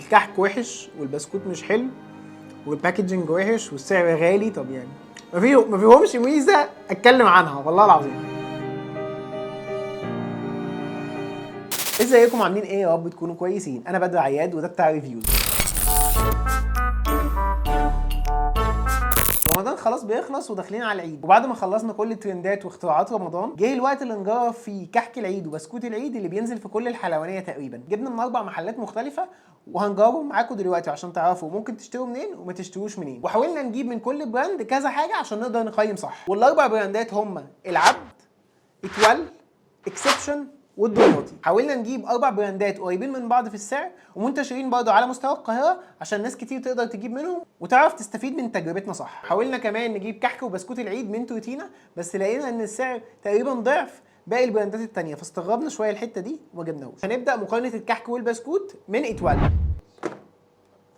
الكحك وحش والبسكوت مش حلو وال packaging وحش والسعر غالي. طب يعني ما فيهمش ميزة اتكلم عنها والله العظيم. ازيكم عاملين ايه؟ يا رب تكونوا كويسين. انا بدر عياد وده بتاع reviews. رمضان خلاص بيخلص وداخلين على العيد، وبعد ما خلصنا كل الترندات واختراعات رمضان جه الوقت اللي نجرب فيه كحك العيد وبسكوت العيد اللي بينزل في كل الحلوانيه تقريبا. جبنا من 4 محلات مختلفة وهنجربهم معاكم دلوقتي عشان تعرفوا ممكن تشتروا منين وما تشتروش منين، وحاولنا نجيب من كل brand كذا حاجة عشان نقدر نقيم صح. والاربع براندات هم العبد، اتوال، اكسبشن والدمياطي. حاولنا نجيب 4 براندات قريبين من بعض في السعر ومنتشرين برضه على مستوى القاهرة عشان ناس كتير تقدر تجيب منهم وتعرف تستفيد من تجربتنا صح. حاولنا كمان نجيب كحك وبسكوت العيد من تورتينا، بس لقينا ان السعر تقريبا ضعف باقي البراندات التانية، فاستغربنا شوية الحتة دي وما جبناهوش. هنبدا مقارنة الكحك والبسكوت من اتوال.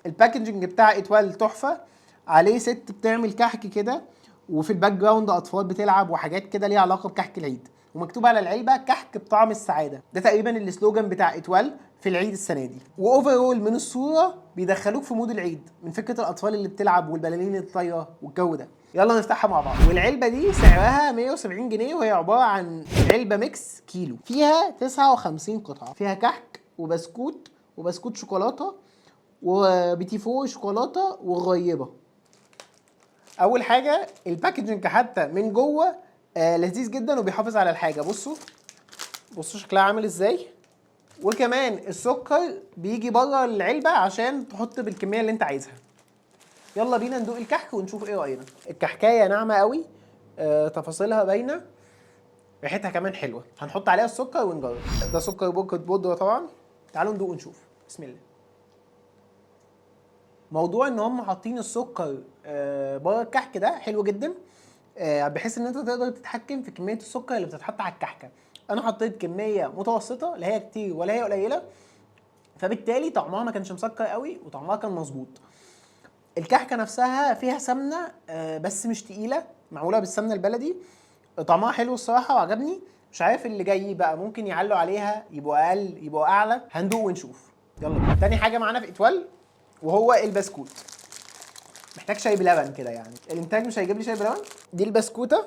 ال packaging بتاع اتوال تحفة، عليه ست بتعمل كحك كده وفي ال background اطفال بتلعب وحاجات كده ليها علاقة بكحك العيد، ومكتوب على العلبة كحك بطعم السعادة. ده تقريبا ال slogan بتاع اتوال في العيد السنة دي. و overall من الصورة بيدخلوك في mood العيد من فكرة الاطفال اللي بتلعب والبلالين اللي طايره والجو ده. يلا نفتحها مع بعض. والعلبه دي سعرها 170 جنيه وهي عبارة عن علبة mix كيلو فيها 59 قطعه، فيها كحك وبسكوت وبسكوت شوكولاتة وبيتي فور شوكولاتة وغريبة. اول حاجة ال packaging حتى من جوه لذيذ جدا وبيحافظ على الحاجة. بصوا بصوا شكلها عامل ازاي. وكمان السكر بيجي بره العلبة عشان تحط بالكمية اللي انت عايزها. يلا بينا ندوق الكحك ونشوف ايه راينا. الكحكايه ناعمة قوي، تفاصيلها باينة، ريحتها كمان حلوة. هنحط عليها السكر ونجرب. ده سكر بودره طبعا. تعالوا ندوق ونشوف. بسم الله. موضوع ان هم حاطين السكر بره الكحك ده حلو جدا، بحيث ان انت تقدر تتحكم في كمية السكر اللي بتتحط على الكحكه. انا حطيت كمية متوسطه، لا هي كتير ولا هي قليله، فبالتالي طعمها ما كانش مسكر قوي وطعمها كان مظبوط. الكحكه نفسها فيها سمنه، بس مش تقيلة، معمولة بالسمنه البلدي. طعمها حلو الصراحة وعجبني. مش عارف اللي جاي بقى ممكن يعلوا عليها، يبقوا اقل يبقوا اعلى، هندوق ونشوف. يلا بينا. تاني حاجة معانا في اتوال وهو البسكوت. محتاج شاي بلبن كده، يعني الانتاج مش هيجيب لي شاي بلبن. دي البسكوته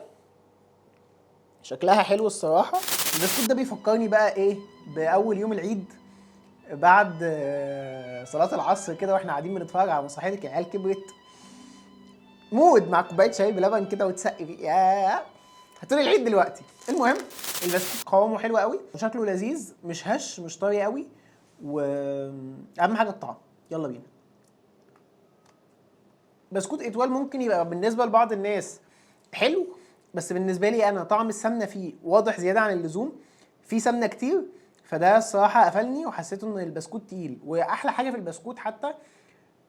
شكلها حلو الصراحة. البسكوت ده بيفكرني بقى ايه باول يوم العيد بعد صلاة العصر كده واحنا قاعدين بنتفرج على مسرحية العيال كبرت، mood مع كوباية شاي بلبن كده وتسقي فيه. يا هتقولي العيد دلوقتي. المهم البسكوت قوامه حلو قوي وشكله لذيذ، مش هش مش طري قوي، واهم حاجة الطعم. يلا بينا. بسكوت اتوال ممكن يبقى بالنسبة لبعض الناس حلو، بس بالنسبة لي انا طعم السمنة فيه واضح زيادة عن اللزوم، فيه سمنه كتير، فده الصراحة قفلني وحسيت ان البسكوت تقيل. واحلى حاجة في البسكوت حتى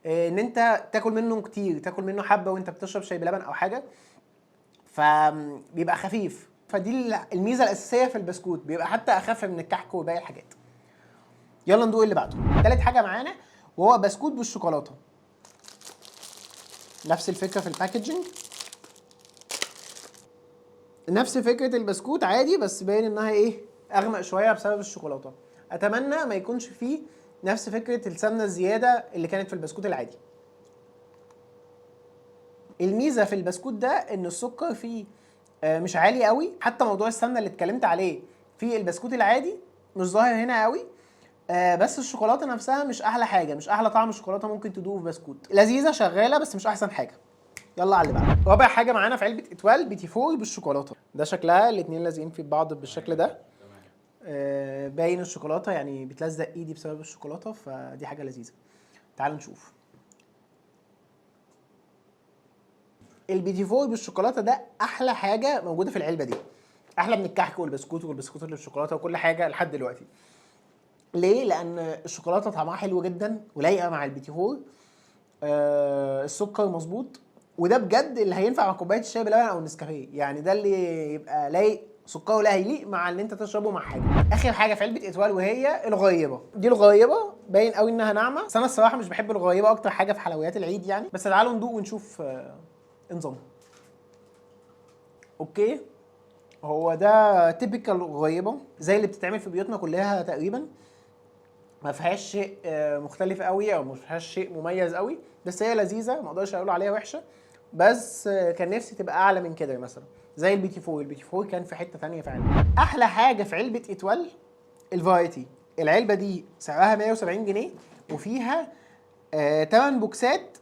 ان انت تاكل منه كتير، تاكل منه حبه وانت بتشرب شاي بلبن او حاجة، فبيبقى خفيف. فدي الميزة الاساسية في البسكوت، بيبقى حتى اخف من الكحك وباقي الحاجات. يلا ندوق اللي بعده. تالت حاجة معانا وهو بسكوت بالشوكولاته. نفس الفكرة في ال packaging، نفس فكرة البسكوت عادي، بس باين انها ايه اغمق شوية بسبب الشوكولاتة. اتمنى ما يكونش فيه نفس فكرة السمنة الزيادة اللي كانت في البسكوت العادي. الميزة في البسكوت ده ان السكر فيه مش عالي قوي، حتى موضوع السمنة اللي اتكلمت عليه في البسكوت العادي مش ظاهر هنا قوي، بس الشوكولاتة نفسها مش احلى حاجة، مش احلى طعم شوكولاتة ممكن تدوقه في بسكوت. لذيذة شغالة بس مش احسن حاجة. يلا على اللي بعده. رابع حاجة معانا في علبة اتوال بيتي فور بالشوكولاته. ده شكلها الاتنين لازقين في بعض بالشكل ده. باين الشوكولاتة، يعني بتلزق ايدي بسبب الشوكولاتة، فدي حاجة لذيذة. تعالوا نشوف البيتي فور بالشوكولاته. ده احلى حاجة موجودة في العلبة دي، احلى من الكحك والبسكوت والبسكوت اللي بالشوكولاته وكل حاجة لحد دلوقتي. ليه؟ لان الشوكولاتة طعمها حلو جدا ولايقه مع البيتي فور، السكر مظبوط، وده بجد اللي هينفع مع كوباية الشاي بلبن او النسكافيه، يعني ده اللي يبقى لايق، سكره لا هيليق مع اللي انت تشربه مع حاجة. اخر حاجة في علبة اتوال وهي الغريبة. دي الغريبة باين قوي انها ناعمة، بس انا الصراحة مش بحب الغريبة اكتر حاجة في حلويات العيد يعني، بس تعالوا ندوق ونشوف نظامها. okay، هو ده typical غريبة زي اللي بتتعمل في بيوتنا كلها تقريبا، ما فيهاش شيء مختلف قوي او ما فيهاش شيء مميز قوي، بس هي لذيذه، ما اقدرش اقول عليها وحشه، بس كان نفسي تبقى اعلى من كده. مثلا زي البيتي فور، البيتي فور كان في حتة ثانية فعلا. احلى حاجة في علبة اتوال ال variety. العلبة دي سعرها 170 جنيه وفيها 8 بوكسات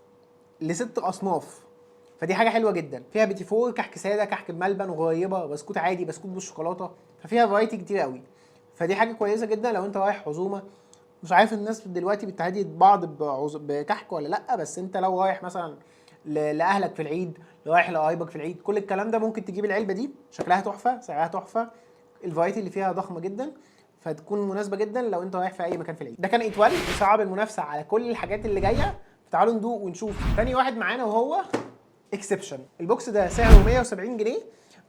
لست اصناف، فدي حاجة حلوة جدا. فيها بيتي فور، كحك ساده، كحك بملبن، غريبه، بسكوت عادي، بسكوت بالشوكولاته، ففيها variety كتير قوي، فدي حاجة كويسة جدا لو انت رايح عزومه. مش عارف الناس دلوقتي بتهدي بعض بكحك ولا لا، بس انت لو رايح مثلا لاهلك في العيد، رايح لقرايبك في العيد، كل الكلام ده ممكن تجيب العلبة دي. شكلها تحفه، سعرها تحفه، ال variety اللي فيها ضخمة جدا، فتكون مناسبة جدا لو انت رايح في اي مكان في العيد. ده كان اتوال وصعب المنافسة على كل الحاجات اللي جايه. تعالوا ندوق ونشوف تاني واحد معانا وهو اكسبشن. ال box ده سعره 170 جنيه،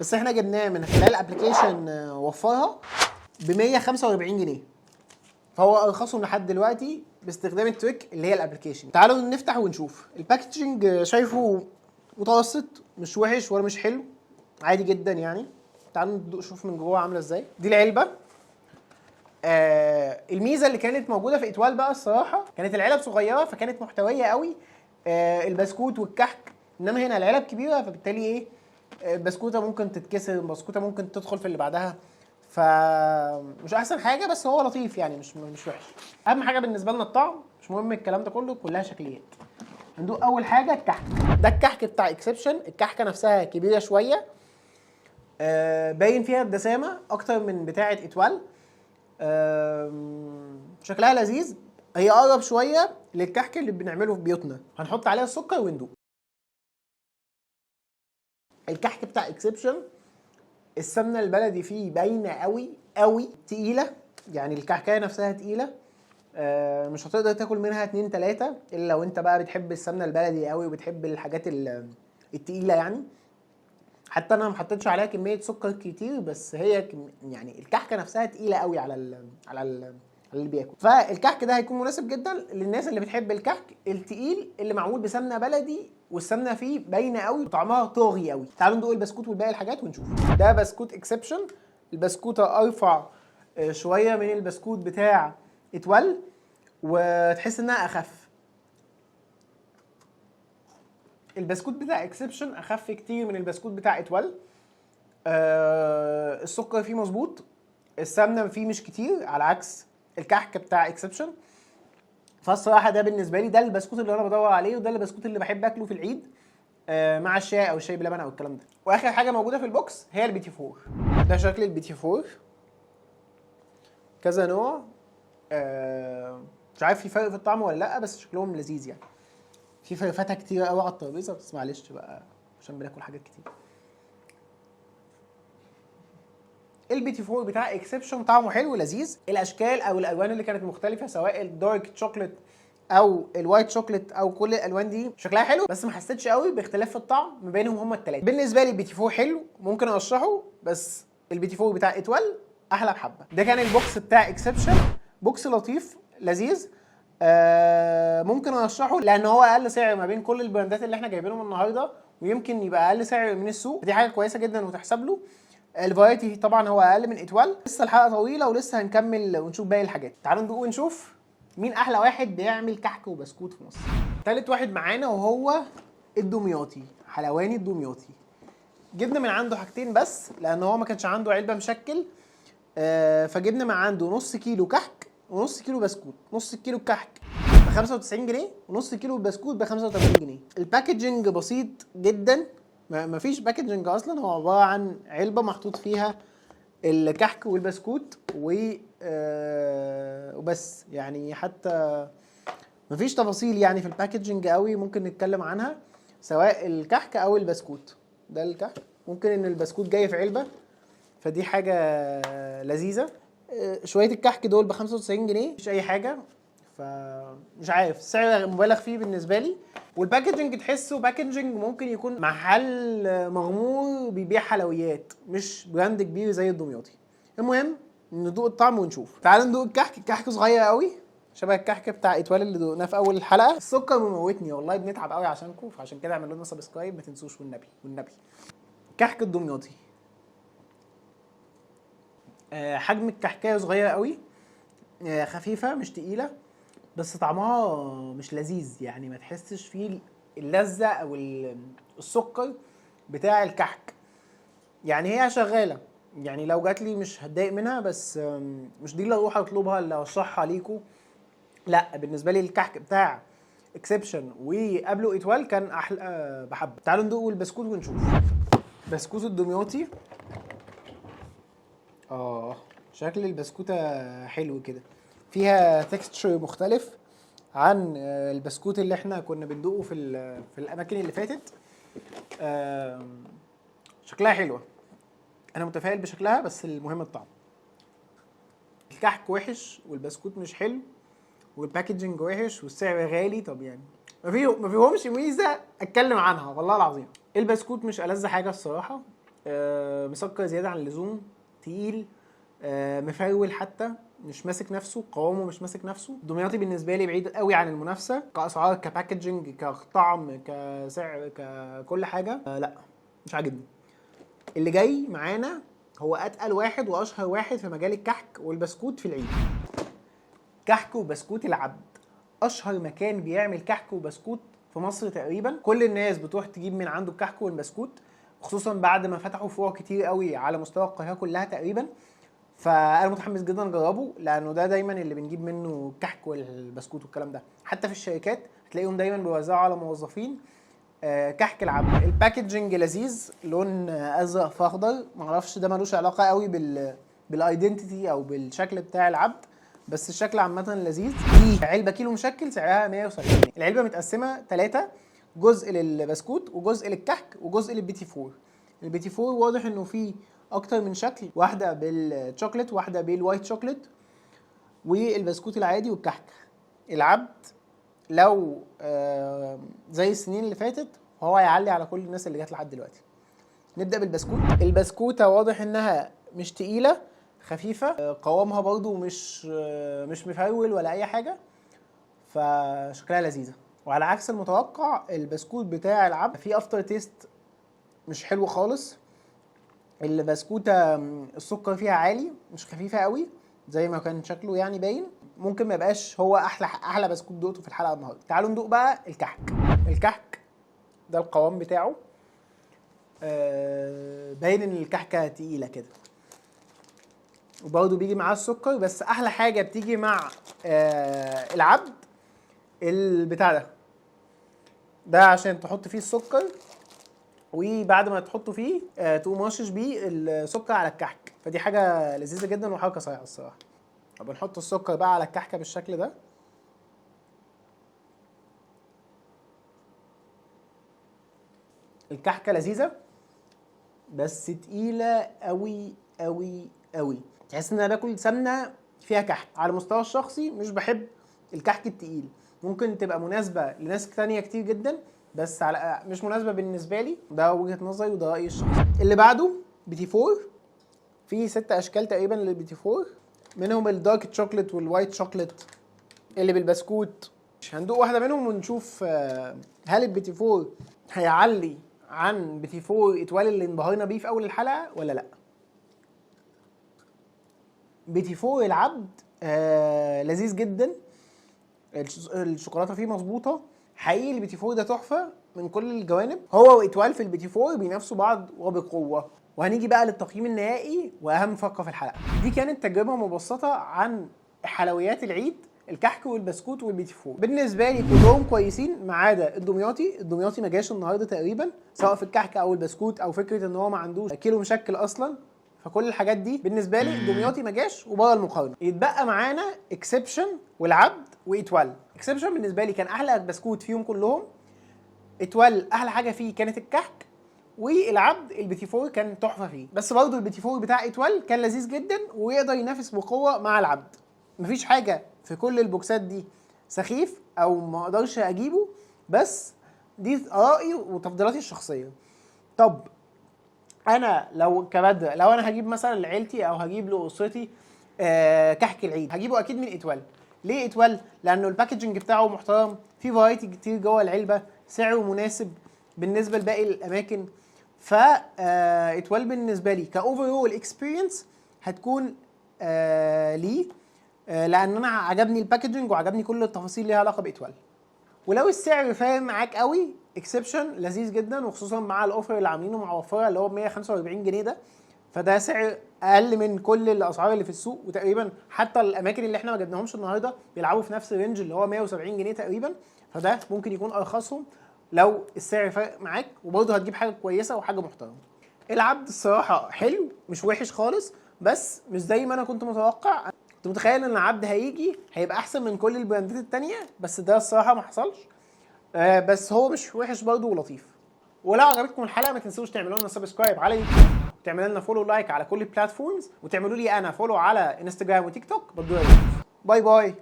بس احنا جبناه من خلال application وفرها ب 145 جنيه، فهو ارخصهم لحد دلوقتي باستخدام ال trick اللي هي ال application. تعالوا نفتح ونشوف. ال packaging شايفه متوسط، مش وحش ولا مش حلو، عادي جدا يعني. تعالوا ندوق شوف من جوه عامله ازاي. دي العلبة. الميزة اللي كانت موجودة في اتوال بقى الصراحة كانت العلب صغيره، فكانت محتويه قوي البسكوت والكحك، انما هنا العلب كبيره، فبالتالي ايه، البسكوته ممكن تتكسر، البسكوته ممكن تدخل في اللي بعدها، فمش احسن حاجه، بس هو لطيف يعني، مش وحش. اهم حاجة بالنسبة لنا الطعم، مش مهم الكلام ده كله، كلها شكليات. هندوق اول حاجة الكحك. ده الكحك بتاع اكسبشن. الكحكه نفسها كبيرة شوية، باين فيها الدسامه اكتر من بتاعه اتوال. شكلها لذيذ، هي اقرب شوية للكحك اللي بنعمله في بيوتنا. هنحط عليها السكر وندوق. الكحك بتاع اكسبشن السمنة البلدي فيه باينة قوي قوي، تقيلة يعني، الكحكايه نفسها تقيله، مش هتقدر تاكل منها اتنين تلاتة الا لو انت بقى بتحب السمنة البلدي قوي وبتحب الحاجات التقيله يعني. حتى انا ما حطيتش عليها كمية سكر كتير، بس هي يعني الكحكه نفسها تقيلة قوي على اللي بياكل. فالكحك ده هيكون مناسب جدا للناس اللي بتحب الكحك التقيل اللي معمول بسمنه بلدي والسمنه فيه باينة قوي وطعمها طاغي قوي. تعالوا ندوق البسكوت والباقي الحاجات ونشوف. ده بسكوت اكسبشن. البسكوته ارفع شوية من البسكوت بتاع اتول، وتحس انها اخف. البسكوت بتاع اكسبشن اخف كتير من البسكوت بتاع اتول. السكر فيه مظبوط، السمنة فيه مش كتير على عكس الكحك بتاع اكسبشن. فالصراحه ده بالنسبة لي ده البسكوت اللي انا بدور عليه، وده البسكوت اللي بحب اكله في العيد، مع الشاي او الشاي بلبن او الكلام ده. واخر حاجة موجودة في ال box هي البيتي فور. ده شكل البيتي فور، كذا نوع، مش عارف في فرق في الطعم ولا لا، بس شكلهم لذيذ يعني. في فرفتة كتير قوي على الترابيزة، بس معلش بقى عشان بناكل حاجات كتير. البيتي فور بتاع اكسبشن طعمه حلو ولذيذ. الاشكال او الالوان اللي كانت مختلفة سواء ال dark chocolate او ال white chocolate او كل الالوان دي شكلها حلو، بس ما حسيتش قوي باختلاف في الطعم ما بينهم هما الثلاثة. بالنسبة لي البيتي فور حلو، ممكن ارشحه، بس البيتي فور بتاع اتوال احلى بحبه. ده كان ال box بتاع اكسبشن، box لطيف لذيذ، ممكن ارشحه لان هو اقل سعر ما بين كل البراندات اللي احنا جايبينهم النهارده، ويمكن يبقى اقل سعر من السوق، دي حاجة كويسة جدا وتحسب له. ال variety طبعا هو اقل من اتوال. لسه الحلقة طويلة ولسه هنكمل ونشوف باقي الحاجات. تعالوا ندوق ونشوف مين احلى واحد بيعمل كحك وبسكوت في مصر. تالت واحد معانا وهو الدمياطي، حلواني الدمياطي. جبنا من عنده حاجتين بس لان هو ما كانش عنده علبة مشكل، فجبنا من عنده نص كيلو كحك ونص كيلو بسكوت. نص كيلو كحك ب 95 جنيه ونص كيلو بسكوت ب 85 جنيه. ال packaging بسيط جدا، ما فيش packaging اصلا، هو عبارة عن علبة محطوط فيها الكحك والبسكوت وبس يعني. حتى ما فيش تفاصيل يعني في ال packaging قوي ممكن نتكلم عنها سواء الكحك او البسكوت. ده الكحك، ممكن ان البسكوت جاي في علبة، فدي حاجة لذيذة. شوية الكحك دول ب 95 جنيه، مفيش اي حاجة، فمش عارف سعر مبالغ فيه بالنسبة لي. وال packaging تحسه packaging ممكن يكون محل مغمور بيبيع حلويات، مش brand كبير زي الدمياطي. المهم ندوق الطعم ونشوف. تعالوا ندوق الكحك. الكحك صغير قوي شبه الكحك بتاع اتوال اللي دوقناه في اول الحلقة. السكر مموتني والله، بنتعب قوي عشانكم، فعشان كده اعملوا لنا subscribe ما تنسوش، والنبي والنبي. كحك الدمياطي، حجم الكحكايه صغير قوي، خفيفة مش تقيلة، بس طعمها مش لذيذ، يعني ما تحسش فيه اللذة او السكر بتاع الكحك. يعني هي شغالة، يعني لو جات لي مش هتضايق منها، بس مش دي اللي اروح اطلبها اللي ارشحها ليكو. لا، بالنسبة لي الكحك بتاع اكسبشن وقبله اتوال كان احلى بحبه. تعالوا ندوق البسكوت ونشوف. بسكوت الدمياطي، شكل البسكوته حلو كده، فيها texture مختلف عن البسكوت اللي احنا كنا بندوقه في الاماكن اللي فاتت. شكلها حلوة، انا متفائل بشكلها، بس المهم الطعم. الكحك وحش والبسكوت مش حلو وال packaging وحش والسعر غالي. طب يعني ما فيهمش ميزة اتكلم عنها والله العظيم. البسكوت مش ألذ حاجة الصراحة، مسكر زيادة عن اللزوم، تقيل، مفرول، حتى مش ماسك نفسه، قوامه مش ماسك نفسه. دمياطي بالنسبة لي بعيد قوي عن المنافسة كاسعار، ك packaging، كطعم، كسعر، ككل حاجة. لا مش عاجبني. اللي جاي معانا هو اتقل واحد واشهر واحد في مجال الكحك والبسكوت في العيد، كحك وبسكوت العبد. اشهر مكان بيعمل كحك وبسكوت في مصر تقريبا، كل الناس بتروح تجيب من عنده الكحك والبسكوت، خصوصا بعد ما فتحوا فروع كتير قوي على مستوى القاهرة كلها تقريبا. فانا متحمس جدا اجربه، لانه ده دايما اللي بنجيب منه الكحك والبسكوت والكلام ده. حتى في الشركات هتلاقيهم دايما بيوزعوا على موظفين كحك العبد. ال packaging لذيذ، لون ازرق في اخضر، معرفش ده ملوش علاقة قوي بال identity او بالشكل بتاع العبد، بس الشكل عامة لذيذ. دي علبة كيلو مشكل سعرها 170 جنيه. العلبة متقسمه 3، جزء للبسكوت وجزء للكحك وجزء للبيتي فور. البيتي فور واضح انه فيه اكتر من شكل، واحدة بالشوكليت واحدة بال white chocolate، والبسكوت العادي والكحك. العبد لو زي السنين اللي فاتت هو هيعلي على كل الناس اللي جت لحد دلوقتي. نبدأ بالبسكوت. البسكوتة واضح انها مش تقيلة، خفيفة، قوامها برضو مش مفرول ولا اي حاجة، فشكلها لذيذة. وعلى عكس المتوقع البسكوت بتاع العبد فيه after taste مش حلو خالص. البسكوتة السكر فيها عالي، مش خفيفة قوي زي ما كان شكله يعني باين. ممكن ما يبقاش هو احلى بسكوت دوقته في الحلقة النهارده. تعالوا ندوق بقى الكحك. الكحك ده القوام بتاعه، باين ان الكحكه تقيلة كده، وبرضه بيجي معاه السكر. بس احلى حاجة بتيجي مع العبد البتاع ده عشان تحط فيه السكر، وبعد ما تحطه فيه، تقوم رشش بيه السكر على الكحك. فدي حاجة لذيذة جدا وحركه صحيحه الصراحة. طب نحط السكر بقى على الكحكه بالشكل ده. الكحكه لذيذة بس تقيلة قوي قوي قوي، تحس ان انا باكل سمنه فيها كحك. على المستوى الشخصي مش بحب الكحك التقيل، ممكن تبقى مناسبة لناس تانية كتير جدا، بس مش مناسبة بالنسبة لي. ده وجهه نظري وده رايي الشخصي. اللي بعده بيتي فور، في 6 اشكال تقريبا للبيتي فور، منهم ال dark chocolate وال white chocolate اللي بالبسكوت. هندوق واحدة منهم ونشوف، هل البيتي فور هيعلي عن بيتي فور اتوال اللي انبهرنا بيه في اول الحلقة ولا لا. بيتي فور العبد، لذيذ جدا، الشوكولاتة فيه مظبوطة حقيقي. البيتي فور ده تحفة من كل الجوانب، هو واتوال في البيتي فور بينافسوا بعض وبقوة. وهنيجي بقى للتقييم النهائي واهم فقره في الحلقة. دي كانت تجربه مبسطة عن حلويات العيد، الكحك والبسكوت والبيتي فور. بالنسبة لي كلهم كويسين ما عدا الدمياطي. الدمياطي ما جاش النهارده تقريبا، سواء في الكحك او البسكوت او فكرة ان هو ما عندوش كيلو مشكل اصلا. فكل الحاجات دي بالنسبة لي الدمياطي ما جاش وبره المقارنة. يتبقى معانا اكسبشن والعبد واتوال. اكسبشن بالنسبة لي كان احلى بسكوت فيهم كلهم، اتوال احلى حاجة فيه كانت الكحك، والعبد البيتي فور كان تحفة فيه. بس برضه البيتي فور بتاع اتوال كان لذيذ جدا ويقدر ينافس بقوة مع العبد. مفيش حاجة في كل البوكسات دي سخيف او ما اقدرش اجيبه، بس دي ارائي وتفضيلاتي الشخصية. طب انا لو كبدر، لو انا هجيب مثلا لعيلتي او هجيب لاسرتي، كحك العيد، هجيبه اكيد من اتوال. ليه اتوال؟ لانه ال packaging بتاعه محترم، في variety كتير جوه العلبة، سعره مناسب بالنسبة لباقي الاماكن. ف اتوال بالنسبة لي ك overall experience هتكون ليه. لان انا عجبني ال packaging وعجبني كل التفاصيل اللي ليها علاقة باتوال. ولو السعر فارق معاك قوي، اكسبشن لذيذ جدا، وخصوصا مع ال offer اللي عاملينه مع وفرة اللي هو ب 145 جنيه ده، فده سعر اقل من كل الاسعار اللي في السوق، وتقريبا حتى الاماكن اللي احنا ما جبناهمش النهارده بيلعبوا في نفس ال range اللي هو 170 جنيه تقريبا، فده ممكن يكون ارخصهم لو السعر فرق معاك، وبرضه هتجيب حاجة كويسة وحاجه محترمه. العبد الصراحة حلو، مش وحش خالص، بس مش زي ما انا كنت متوقع. كنت متخيل ان العبد هيجي هيبقى احسن من كل البراندات التانية، بس ده الصراحة ما حصلش. بس هو مش وحش برضه ولطيف. ولو عجبتكم الحلقة ما تنسوش تعملوا لنا subscribe على يوتيوب، وتعملوا لنا follow like على كل ال platforms، وتعملوا لي انا follow على انستجرام وتيك توك بدور. bye bye.